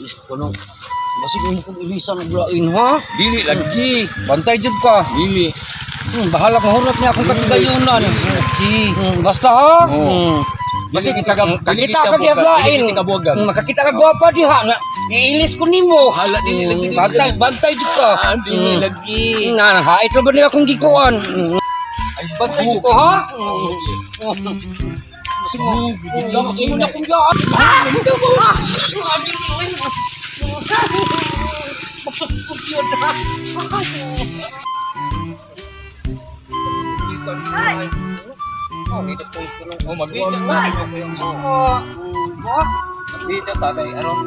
Kuno. Basig mo kong ilisan og lain ha. Dili lagi. Bantay jud ka. Dili. Bahala kung hurot niya akong katigayunan. Lagi. Basta ha. Oo. Basig Dili kita kakita ka diha lain. Dili kita buwagan. Makakita ka gwapa diha nga. Iilis ko nimo. Bahala, dili lagi, dili Bantay, lagi. bantay jud ka. Ah, dili lagi. Na, hait ra ba nila akong gikuan? Ay, Bantay jud ko ha. Basig mo. Imo na akong gaan. Oh, magdito ta. Magdito ta kay aron.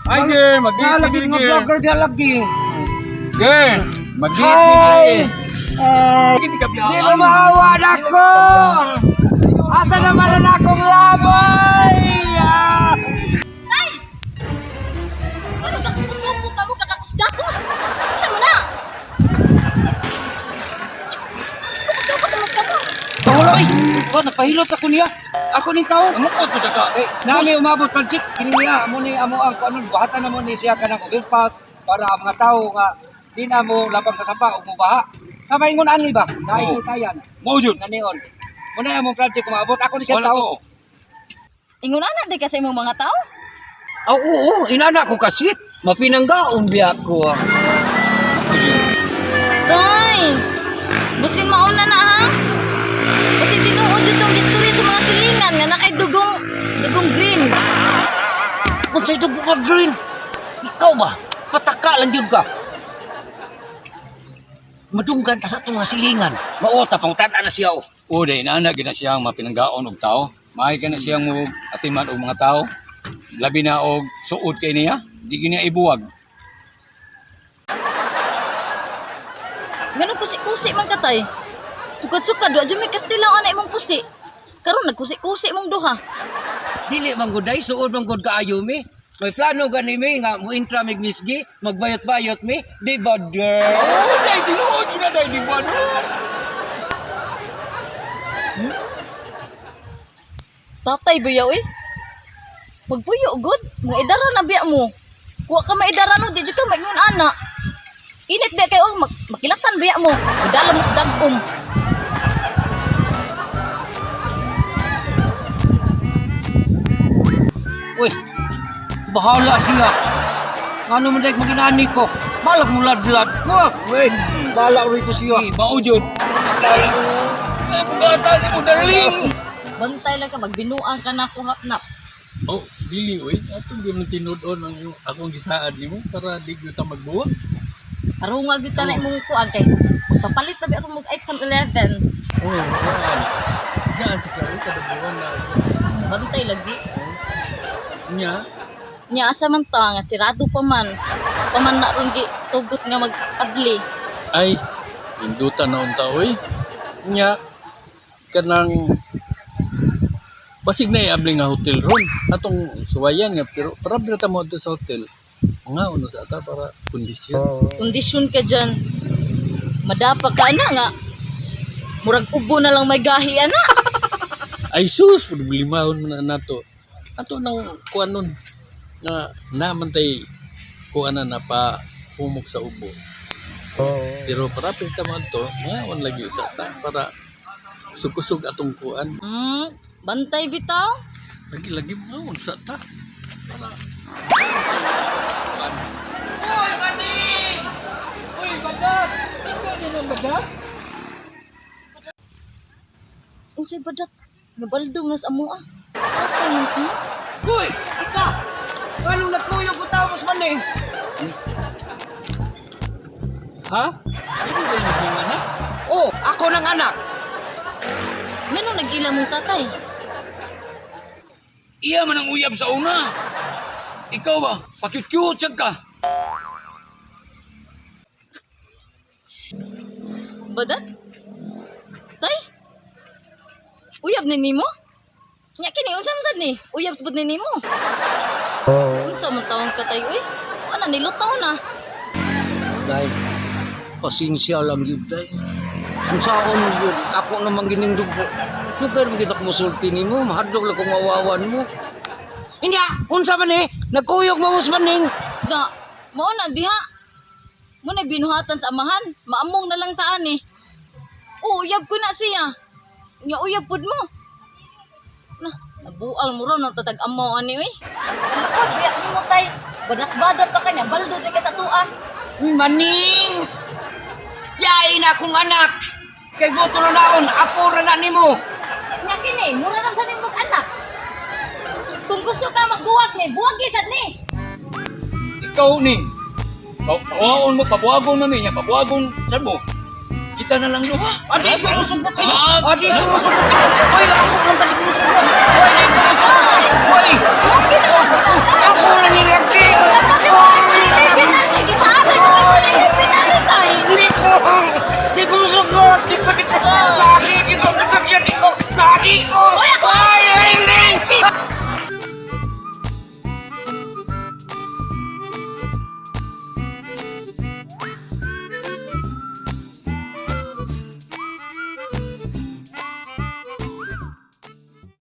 Ay, girl, magdito Lagi girl. mga vlogger dia lagi. Girl, magdito. Hi! Di ka Di mo maawa na ako! Asa naman na akong laboy? Ah! Tay! Ano ka kupot-kupot mo kagakus-gakus? Sa mo na? Kupot-kupot mo ka mo. Pangulo eh! Oh, nagpahilot ako niya. Ako ning tao. Amukot ko sa ka. Eh, nami umabot project kini niya amo ni amo ang kuno buhatan na mo ni siya kanang overpass para ang mga tao nga di na mo labang sa sapa ug mobaha. Sa maingon ani ba? Naay Oo. tayan Mao jud. nga nion. Muna among project umabot ako ni siya Wala tao. to. Ingon ana di ka sa imong mga tao? Oh, oo, inana ko ka sweet. Mapinanggaon biya ko. Ah. Tay! Busin mauna na ha? Busin tinuod jud tong istorya sa mga silingan nga nakay dugong dugong green. Unsay dugo ka green? Ikaw ba? Pataka lang yun ka. Madunggan ta sa atong nga silingan. Mao ta pangtan na siya oh. O day na gina siyang mapinanggaon og tao. Maay ka na siyang og atiman og mga tao. Labi na og suod kay niya, di gini ibuwag. Ngano kusi-kusi man ka tay? Sukad-sukad wa jud may kastilaw ana imong kusi. Karon nagkusi-kusi mong duha. Dili man gud day suod man gud kaayo mi. May plano gani mi nga mo intra mig misgi, magbayot-bayot mi, di ba girl? Oh, day tinuod jud na day di ba no? Tatay buyaw eh. Pagpuyo gud, mga idara na biya mo. Kuha ka maidara no, di jud ka maingon ana. Init biya kayo, oh, makilatan biya mo. Idala mo sa dagom. Uy, bahala siya. Ngano man day maginani ko? Balak mo ladlad ko. Uy, bahala rito siya. Di mao jud. Ako bata ni mo darling. Bantay lang ka, magbinuang ka na ko hapnap. Oh, dili oy. Atong gyud mong tinud-on ang iyong akong gisaad nimo para di gyud ta magbuwa. Tarunga gyud ta na imong kuan kay magpapalit pa biya ako mag iPhone 11. Oh, kuan. Gaan ka oy kada buwan na. Bantay lagi. Nya, Nya asa man ta nga sirado pa man. Pa man na ron gi tugot nga mag-abli. Ay induta na unta oy. Nya kanang basig na iabli nga hotel ron. Atong suwayan nga pero para bira ta mo adto sa hotel. Nga uno sa ata para kondisyon. Kondisyon ka dyan. Madapa ka na nga. Murag ubo na lang may gahi ana. Ay sus, problemahon man na nato. Ato nang kuan nun na naman tay kuan na napa humok sa ubo. Pero para ta man to, ngaon lagi sa ta para sukusog atong kuan. Bantay bitaw. Lagi lagi ngaon sa ta para Uy, maning! Uy, badak! Ikaw din ang badak? Unsay badak? Nga baldo nga sa amo ah. Tatay man ko. Uy, ika! Anong nagkuyog ko tapos maning? Ha? Ano ba yung naging anak? Oh, ako ng anak. Ngano nag-ila mong tatay? Iya man ang uyab sa una. Ikaw ba? Pakyut-cute siya ka. Badat? Tay? Uyab ni nimo? Nya kini unsa man sad ni? Uyab pud ni nimo. Unsa man tawong katay uy? Wala nilutaw na. Day, pasensya lang yun, day. Kung saan mo yun, ako naman gining dugo. Lugar mo kita kumusulti ni mo, mahadlok lang kung awawan mo. Inya, unsa man eh? Nagkuyog mo sa maning. Da, mao na diha. Mo na binuhatan sa amahan, maamong na lang taan eh. Oo, uyab ko na siya. Nya uyab pud mo. Na, nabuang mo raw ng tatag amaw ani oy. Ano ko, biyak nimo tay. Badat-badat pa kanya, baldo di ka sa tua. Uy, maning! Yai na akong anak! Kay buto na naon, apo ra na nimo! Nya kini, mura lang sa nimong anak. Kung gusto ka magbuwag ni, buwag gisad ni. Ikaw ning. Pawaon mo, pabuwagon na niya, pabuwagon sad mo. Kita na lang duha. Adi ko musugot eh! Adi ko musugot eh! Uy, ako lang tadi ko musugot! Uy, di ko musugot eh! Uy!